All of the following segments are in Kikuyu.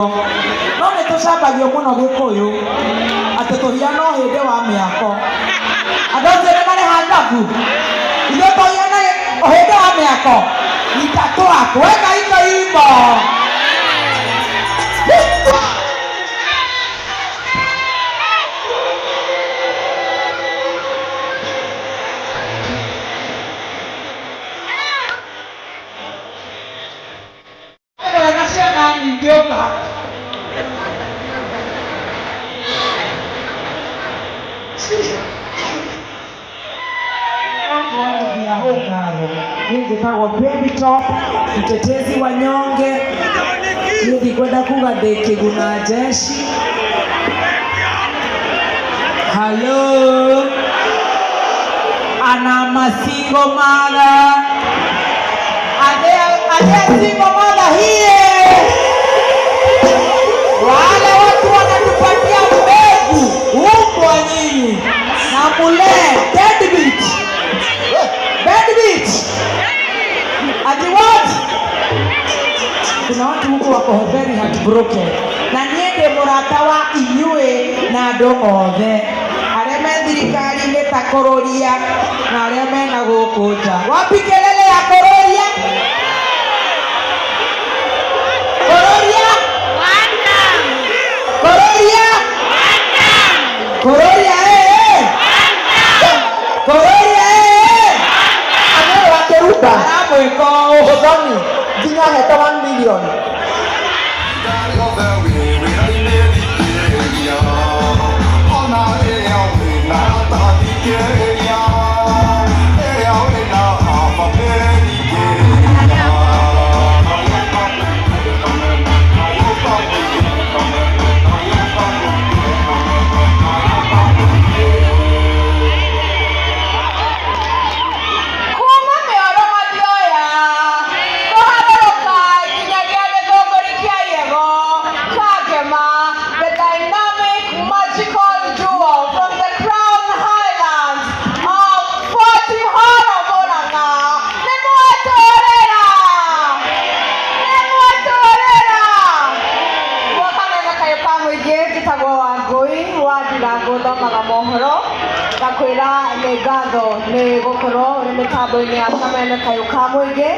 No nĩ tũcambagio mũno Gĩkũyũ atĩ tũhiana ũhĩndĩ wa mĩako. Andũ acio nĩ marĩ handabu. Ithuĩ tũhiana ũhĩndĩ wa mĩako. Itatwako. Weka itoimbo. Wega ciana nyingĩ ũka. Niĩ njĩtagwo Baby Top, mtetezi wanyonge. Niĩ ndikwenda kuga ndĩ kĩguna jeshi. Hello. Ana masingo mother. Are there single mother here? Wale watu wanatupatia mbegu, umbwa nyinyi na mulee deadbeat. Deadbeat. Ati what? Kuna watu huko wako very heartbroken. Na niĩ ndĩ mũrata wa inyuĩ na andũ othe arĩa me thirikari-inĩ ta kũrũria na arĩa mena gũkũ nja. Wapi kelele ya kũrũria? Kũrũria? Kũrũria? Kũrũria eh, eh. Kũrũria eh, eh. Anene wa Kĩrumba. Aramwĩka ũũ. Mũthoni nginya hete 1 million. Kuma mĩoro mathioya kũharũrũka nginyagia gĩthũngũri kĩa Yego Kangema, the dynamic magical duo from the Crown Highlands of Fort Horo, Murang'a. Nĩ mwatũrĩra, nĩ mwatũrĩra. Gwoka mena kayũ ka mũingĩ. Njĩtagwo Wangũi wa Ndirango, thomaga mohoro. Ngakwĩra nĩ ngatho nĩ gũkorwo ũrĩ mĩtambo-inĩ ya kameme kayũ ka mũingĩ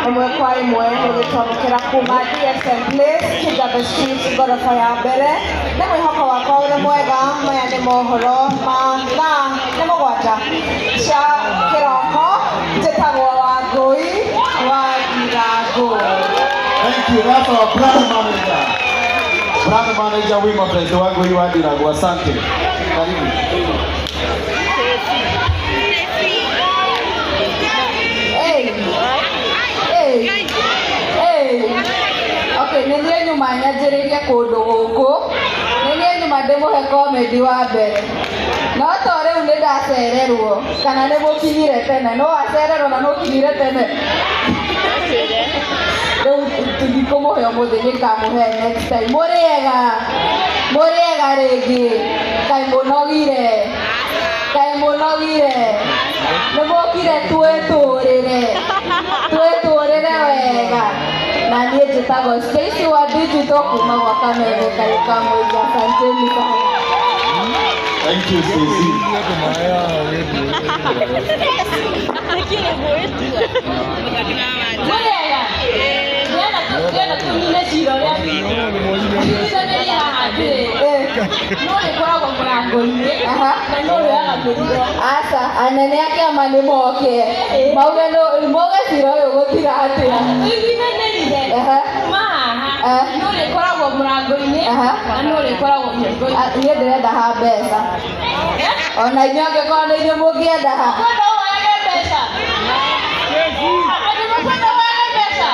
ĩmwe kwa ĩmwe, ũgĩtwamũkĩra kuma DSM Place, Kijabe Street, ngoroba ya mbere. Nĩ mwĩhoko wakwa ũrĩ mwega. Maya nĩ mohoro ma thaa nĩ 7 cia kĩroko. Njĩtagwo Wangũi wa Ndirango. Thank you. That's our brand manager. Brand manager Wima President wangu wa Ndirango. Asante. Karibu. Hey. Hey. Hey. Okay, nĩ niĩ nyuma nyanjĩrĩrie kũndũ gũkũ. Nĩ niĩ nyuma ndĩmũhe comedy wa mbere. No to rĩu nĩ ndacererwo kana nĩ mũkinyire tene. No wacererwo na nũkinyire tene. Rĩu tũtikũmũhe ũmũthĩ, nĩ ngamũhe next time. Mũrĩega. Mũrĩega rĩngĩ. Kaĩ mũnogire. Kaĩ mũnogire. Nĩ mũkire twĩtũrĩre. Twĩtũrĩre wega. Na niĩ njĩtagwo Stacy wa Digital kuma gwa kameme kayũ ka mũingĩ. Asanteni sana. Thank you, Stacy. Mũrĩega. Ndĩrenda tũnine cira ũrĩa tũiguithanĩrie haha atĩrĩ, no rĩkoragwo mũrango-inĩ na no rĩoyaga mĩrigo. Aca, anene a kĩama nĩ moke mauge mauge cira ũyũ gũthira atĩa. Tũiguithanĩrie kuma haha, no rĩkoragwo mũrango-inĩ na no rĩkoragwo mĩrigo-inĩ. Niĩ ndĩrenda ha mbeca, ona inyuĩ angĩkorwo nĩ inyuĩ mũngĩenda ha. Kwenda woyage mbeca. Andũ makwenda woyage mbeca.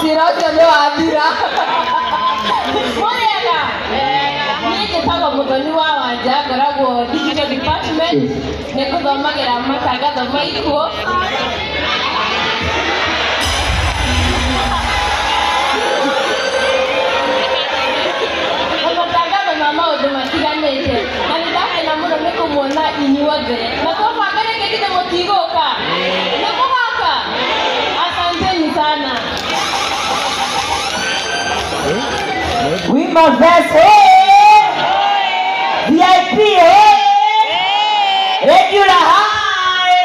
Cira ũcio nĩ wathira. Mũrĩega. Niĩ njĩtagwo Mũthoni wa Wanja, ngoragwo digital department, nĩ ngũthomagĩra matangatho ma ikuũ. Na matangatho ma maũndũ matiganĩte. Na nĩ ndakena mũno nĩ kũmuona inyuothe. Na twabanga rĩngĩ githĩ mũtigũka? Nĩ mũgoka? Asanteni sana. Wima Fest, hey! VIP, hey! Regular, hi!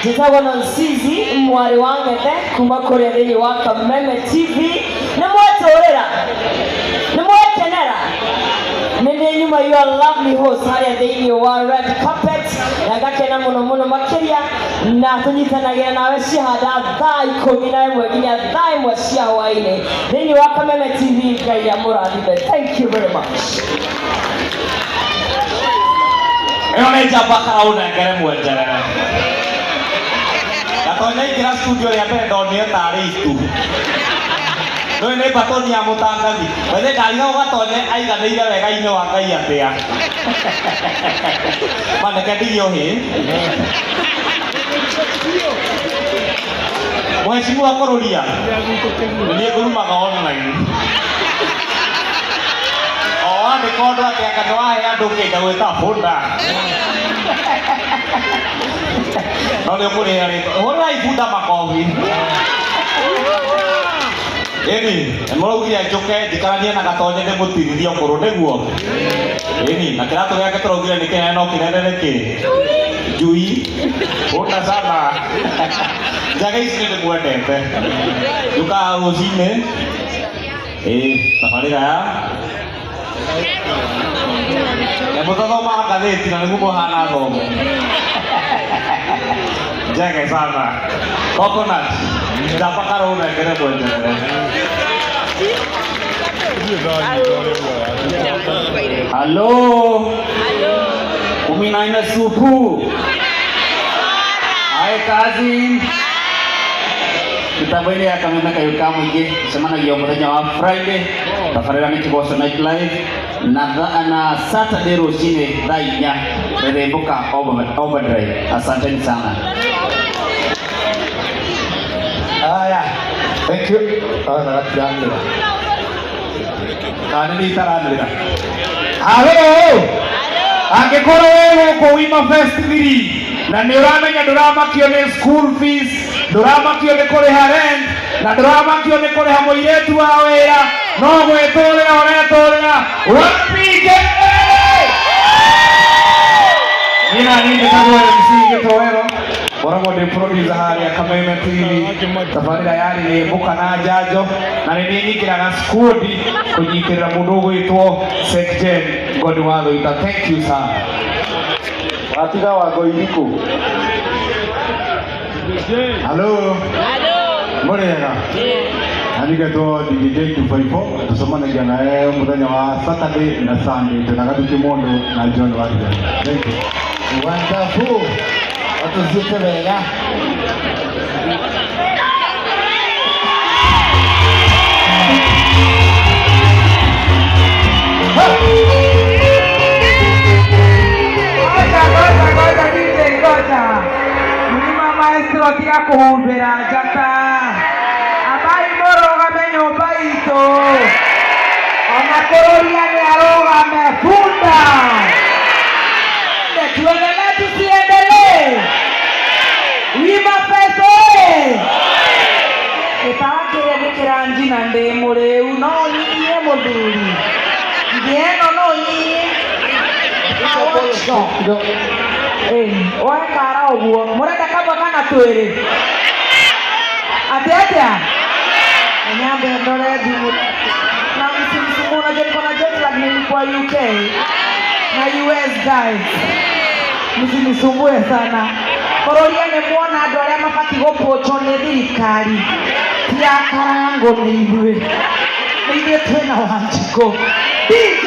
Njĩtagwo Nonsizi mwarĩ wa Ng'ethe kuma kũrĩa thĩinĩ wa Kameme TV. Nĩ mwetũrĩra, nĩ mwekenera, nĩ ndĩ nyuma your lovely host harĩa thĩinĩ wa red carpet, na ngakena mũno mũno makĩria na tũnyitanagĩra nawe ciahanda thaa 11 nginya thaa 1 cia hwaĩ-inĩ thĩinĩ wa Kameme TV. Ngai amũrathime. Thank you very much. Ĩyo nĩ njamba karaũnengere mwenjerere. Gatonya ingĩra studio rĩa mbere ndonire tarĩ itu. Ndũĩ nĩ batoni ya mũtangathi. Wethe ndarigagwo Gatonye aiganĩire wega-inĩ wa Ngai atĩa. Maneke ndigie ũhĩ. Mheshimiwa Kũrũria, nĩ niĩ ngũrumaga online. O wandĩka ũndũ atĩ anga nĩ wahe andũ kĩnda gwĩta bunda. No nĩ ũkũrĩha rĩtwa. Hũrĩrai bunda makobi. Ĩni, nĩ mũraugire njũke njikaranie na Gatonye ndĩmũtirithie ũkũrũ nĩguo. Ĩni, na kĩratũ gĩake tũraugire nĩ kĩnene no kĩnene nĩkĩ? Njui. Bunda sana. Njaga ici nĩ ndĩmwendete. Njũkaga rũcinĩ. Ĩĩ, tabarĩra ya na mũtathomaga ngathĩti na nĩguo mũhana thome. Njege sana. Coconut. Njamba karũnengere mwenjerere. Halo. 14 supu. Hai cousin. Mitambo-inĩ ya Kameme kayũ ka mũingĩ cemanagia mũthenya wa Friday tabarĩra nĩ Kĩgoco Night Live na Saturday rũcinĩ thaa 4 Rĩrĩmbũka Overdrive. Asanteni sana. Haya, thank you. Ah, na gatiranĩra. Na nĩ niĩ itaranĩrĩra. Halo! Angĩkorwo wĩ gũkũ Wima Fest 3 na nĩ ũramenya ndũramakio nĩ school fees, ndũramakio nĩ kũrĩha rent, na ndũramakio nĩ kũrĩha mũirĩtu wa wĩra, no gwĩtũrĩra ũretũrĩra, wapige! Niĩ na niĩ njĩtagwo MC Gĩtoero, ngoragwo ndĩ producer harĩa Kameme TV, tabarĩra ya Rĩrĩmbũka na Njanjo, na nĩ niĩ nyingĩraga squad kũnyitĩrĩra mũndũ ũgwĩtwo Sekjen Ngoni wa Thũita. Thank you sana. Watiga wango irikũ? Halo. Mũrĩega? Nanigetwo DJ 254 tucemanagia nawe mũthenya wa Saturday na Sunday twĩna Gathuki Mũndũ na John Waria. Thank you. Wonderful. Watũthiĩte wega. Ngoja, ngoja, ngoja, DJ, ngoja. Mlima Maestro, tiga kũhumbĩra njata. Ambai mũrũgame nyũmba itũ. Ona kũrũria nĩ arũgame bunda. Tuendelee tusiendelee? Wima Fest oye! Gĩtawa kĩrĩa nĩ kĩranjina ndĩ mũrĩu no nyihie mũthuri. Ngĩeno no nyihie. Woe kara ũguo mũrenda kamwe kana twĩrĩ atĩ atĩa nyambe ndore thimũ na msimsumbue. Unajua niko na jet lag, nilikuwa UK na US. Guys, msinisumbue sana. Bũrũri nĩ muona andũ arĩa mabatiĩ gũpũchwo nĩ thirikari ti akarango, nĩ ithuĩ, nĩ ithuĩ twĩna Wanjikũ DJ.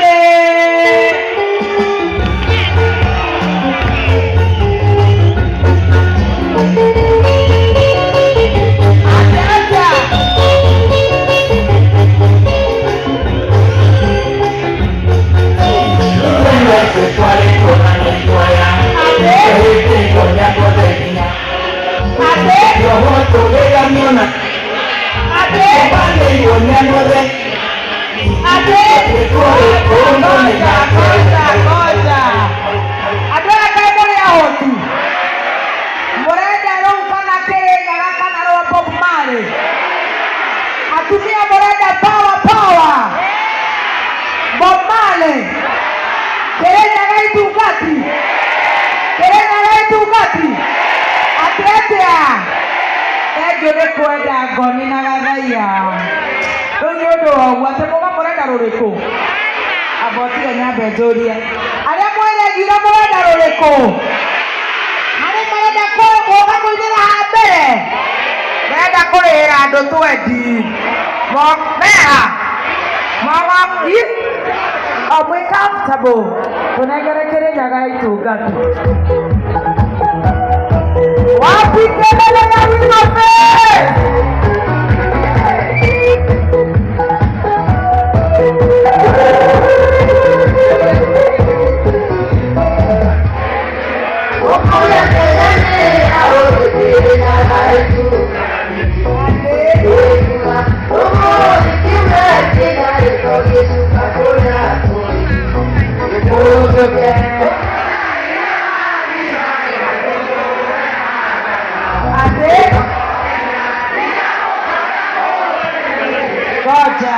Atĩa atĩa? Ate? Ate? Ate? Ngoja, ngoja, ngoja. Ngoni na Gathaiya. Rĩu nĩ ũndũ wa ũguo atĩ muga mũrenda rũrĩkũ? Amba ũtige nyambe njũrie. Arĩa mwĩregiire mũrenda rũrĩkũ? Harĩ marenda gũka kũinĩra ha mbere? Ndĩrenda kũrĩhĩra andũ twendi. Meha? Moga, ii? O mwĩ comfortable. Tũnengere Kĩrĩnyaga itungati. Wapi kelele ya Wima Fest? Ate? Ngoja.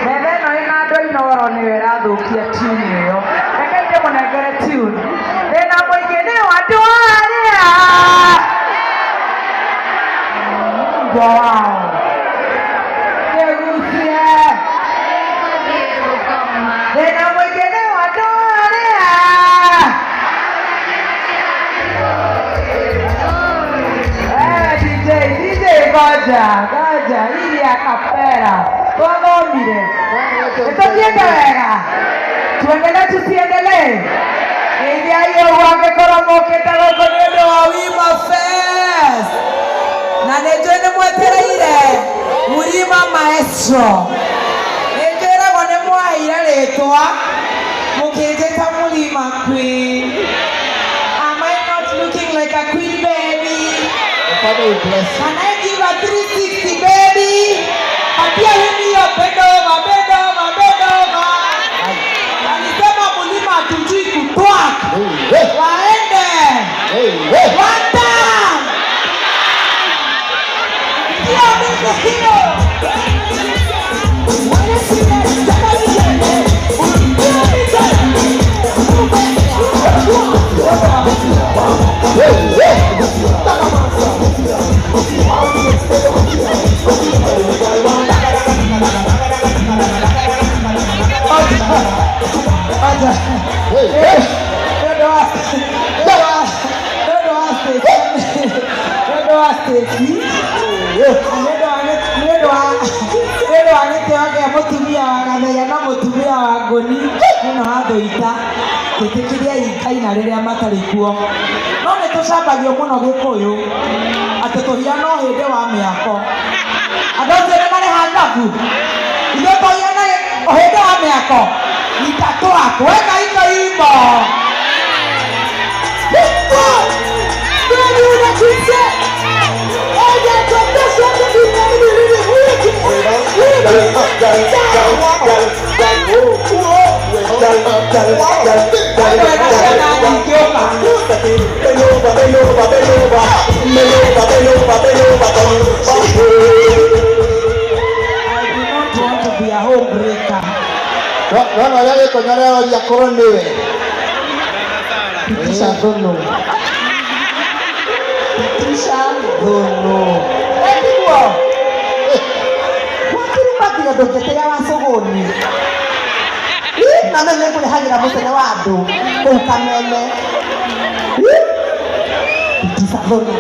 Metha ĩno ĩna andũ a Inooro nĩyo ĩrathũkia tune ĩyo. Reke ndĩmũnengere tune. Thĩna mũingĩ nĩ wa andũ arĩa mbwa wao. Kĩgucie. Thĩna mũingĩ nĩ wa andũ arĩa Eh, DJ, DJ, ngoja, ngoja, hii ni acapella. Twathomire. Nĩtũthiĩte wega. Tuendelee tusiendelee? Ĩthiai ũguo angĩkorwo mũkĩte gũkũ nĩ ũndũ wa Wima Fest. Na nĩ njũĩ nĩ mwetereire Mlima Maestro. Nĩ njĩragwo nĩ mwaheire rĩtwa mũkĩnjĩta Mlima Queen. Am I not looking like a queen, baby? Father will bless you. Can I give a 360, baby? Patia mimi hiyo bend over, bend over, bend over. Alisema mlima hatujui kutwerk. Hey, Waende. hey, hey. One time. Ndio mimi hiyo. Hey, hey. Acha. Hey, hey. Nĩ ũndũ wa Stacy, nĩ ũndũ wa gĩtĩo kĩa mũtumia wa Gathaiya na mũtumia wa Ngũni mũno wa Thũita, twĩtĩkĩriei ngaina rĩrĩa matarĩ kuo. No nĩ tũcambagio mũno Gĩkũyũ atĩ tũhiana ũhĩndĩ wa mĩako. Andũ acio nĩ marĩ hangabu. Ithuĩ tũhiana ũhĩndĩ wa mĩako. Itatwako weka iko imo. Kwenda ciana nyingĩ ũka. I do not want to be a home breaker. Nona ũrĩa gĩkonyo aroria korwo nĩwe. Pitisha thũnũ. Pitisha thũnũ. Etiguo. Wakiruma nginya ndũngĩtĩĩa wa cũgũni. Ĩ, na no nĩ ngũrehagĩra mũcene wa andũ kũu Kameme. Ĩ, Pitisha thũnũ.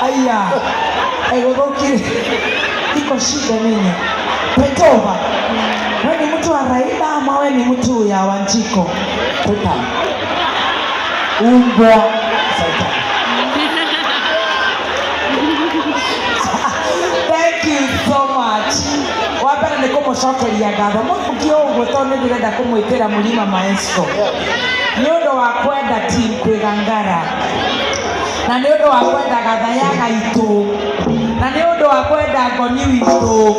Aya, egũthũkire. Iko shida nini? Petova. Wewe ni mtu wa Raila ama wewe ni mtu ya Wanjiko? Satan. Umbwa Satan. Thank you so much. Wa mbere nĩ kũmũcokeria ngatho mũthũki ũguo tondũ nĩ ndĩrenda kũmwĩtĩra Mũrima Maestro nĩ ũndũ wa kwenda team Kwĩgangara na nĩ ũndũ wa kwenda Gathaya gaitũ na nĩ ũndũ wa kwenda Ngoni witũ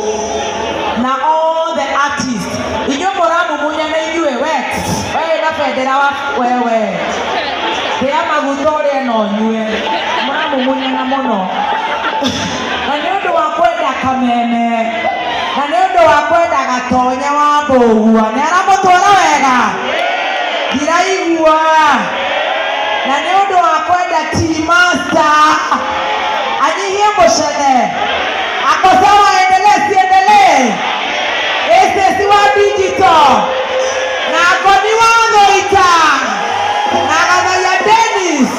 na all the artists. Inyuĩ mũramumunya na inyuĩ wex we na bendera wa wewe rĩa maguta ũrĩe na ũnyue, mũramumunyana mũno na nĩ ũndũ wa kwenda Kameme na nĩ ũndũ wa kwenda Gatonya wa Mbũgua nĩ aramũtwara wega ndiraigua na nĩ ũndũ wa kwenda T-Master anyihie mũcene ako sawa, endelee siendelee, Esesi wa digital na Ngoni wa Thũita na Gathaia Dennis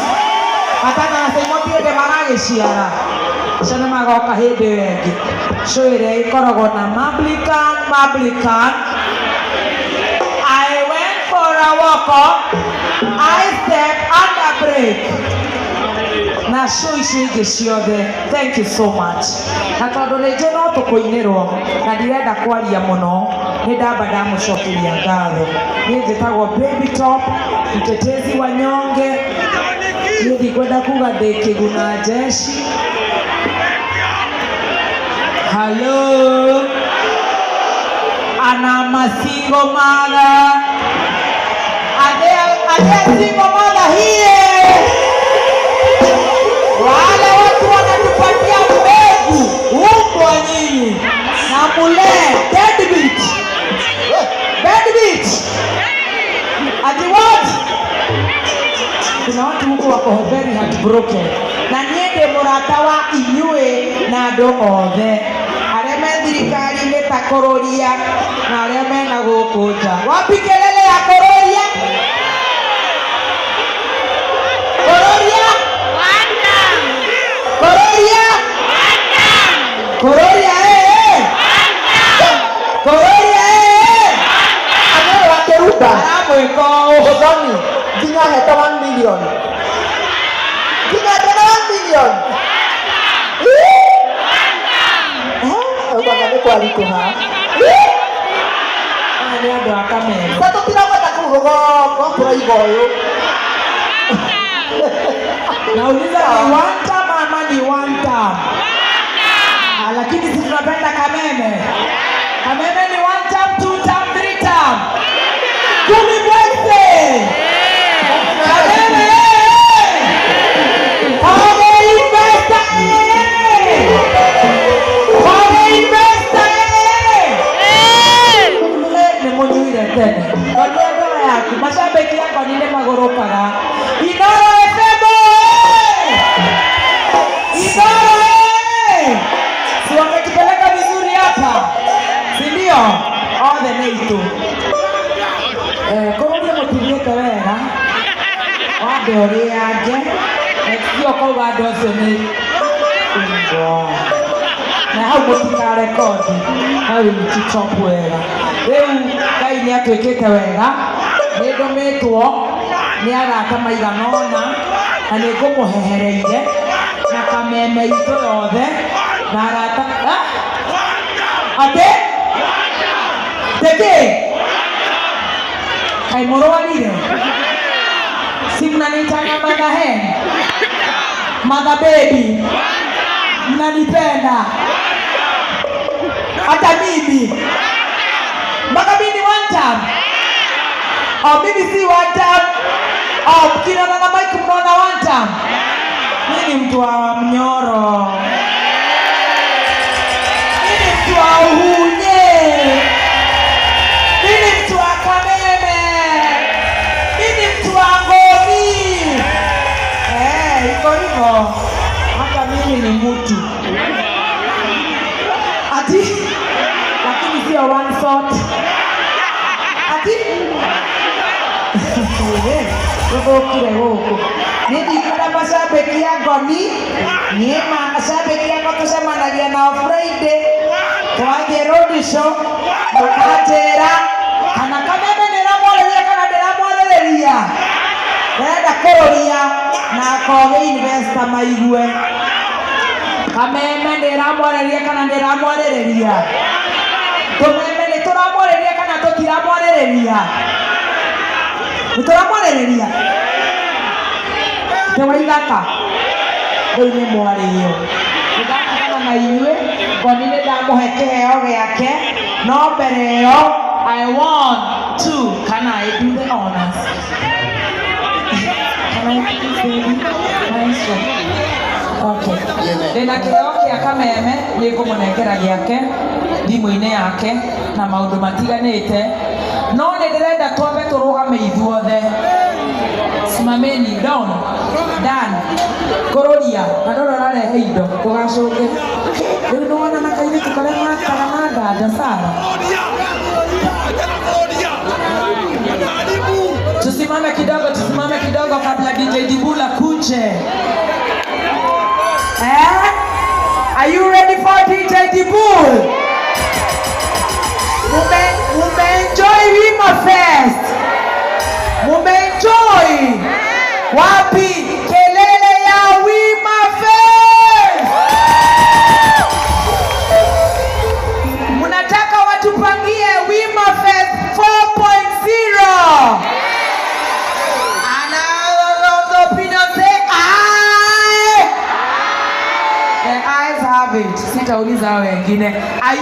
Gatana na Simon Tiende maragĩciara acio nĩ magoka hĩndĩ ĩyo ĩngĩ. Show ĩrĩa ĩkoragwo na Mablican Mablican. I went for a walk, I step under break na show icio ingĩ ciothe. Thank you so much. Na tondũ nĩ njũĩ no tũkũinĩrwo na ndirenda kwaria mũno, nĩ ndamba ndamũcokeria ngatho. Niĩ njĩtagwo Baby Top, mtetezi wa nyonge. Niĩ ndikwenda kuga ndĩ kĩguna jeshi. Hello, ana masingo mother. Are there single mother here? Wale watu wanatupatia mbegu umbwa nyinyi na mulee deadbeat. Deadbeat. Ati what? Kuna watu huko wako very heartbroken. Na niĩ ndĩ mũrata wa inyuĩ na andũ othe arĩa me thirikari-inĩ ta kũrũria na arĩa mena gũkũ nja. Wapi kelele ya kũrũria? Kũrũria? Kũrũria? Kũrũria eh, eh. Kũrũria eh, eh. Anene wa Kĩrumba. Aramwĩka ũũ. Mũthoni nginya hete 1 million. Nginya hete 1 million. Ũguo nĩ kwaritũha. Aya nĩ andũ a Kameme. Sa tũtiragweta kũu rũgongo tũraiga ũyũ. Nauliza ni one term ama ni one term? Ah, lakini si tunapenda Kameme. Kameme ni one term, two term, three term. Kumi bwese. Kameme. Kage investor. Kage investor. Nĩ mũnyuire tene. Ngoni ngoro yaku. Macambĩki a Ngoni nĩ magũrũkaga. Inoro FM oe! Inoro eh! Si wametupeleka vizuri hapa, si ndio? Othe nĩ itũ. Eh, kũrũria mũtithiĩte wega wambe ũrĩange sio kauga andũ acio nĩ mbwa na hau mũtikarekodi hau mtitop wega. Rĩu Ngai nĩ atwĩkĩte wega, nĩ ndũmĩtwo nĩ arata maigana ũna na nĩ ngũmũhehereire na Kameme itũ yothe na arata. Ah? Atĩ tekĩ kaĩ mũrwarire? Si mnanitanga mother hen, mother baby, mnanipenda hata mimi mpaka mimi ni one time. Oh, mimi si one time. Oh, mkiniona na mic mnaona one time. Mimi ni mtu wa mnyoro, mimi ni mtu wa uhunye, mimi ni mtu wa Kameme, mimi ni mtu wa Ngoni. Eh, iko hivyo. Hata mimi ni mtu ati, lakini sio one sort. Ati gũthũkire gũkũ nĩ ndikwenda macambĩki a Ngoni. Niĩ macambĩki akwa tũcemanagia nao Friday twathiĩ road show, mũkanjĩra kana Kameme nĩramwarĩria kana ndĩramwarĩrĩria. Ndĩrenda kũrũria na Kogi investor maigue Kameme ndĩramwarĩria kana ndĩramwarĩrĩria. Tũmeme nĩ tũramwarĩria kana tũtiramwarĩrĩria? Nĩ tũramwarĩrĩria te waithaka rĩu nĩ mwarĩo. Nĩndatigana na inyuĩ. Ngoni nĩ ndamũhe kĩheo gĩake, no mbere ĩyo I want to, can I do the honors? Can I please, baby? Nice one. Okay. Ndĩna kĩheo kĩa Kũrĩa Kameme nĩ ngũmũnengera gĩake thimũ-inĩ yake na maũndũ matiganĩte, no nĩ ndĩrenda twambe tũrũgame ithuothe. Simameni down dan kũrũria na ndũrĩ ũrarehe indo ndũgacũnge. Rĩu nĩ wona na kairĩtu karĩa makaga na ndanda Sara. Tusimame kidogo, tusimame kidogo kabla DJ Dibula kuje. Eh? Are you ready for DJ Dibul? Mume enjoy Wima Fest? Mume enjoy? Wapi kelele ya Wima Fest? Munataka watupangie Wima Fest 4.0? And all of the opinion say aye. The ayes have it. Sitauliza hao wengine. Are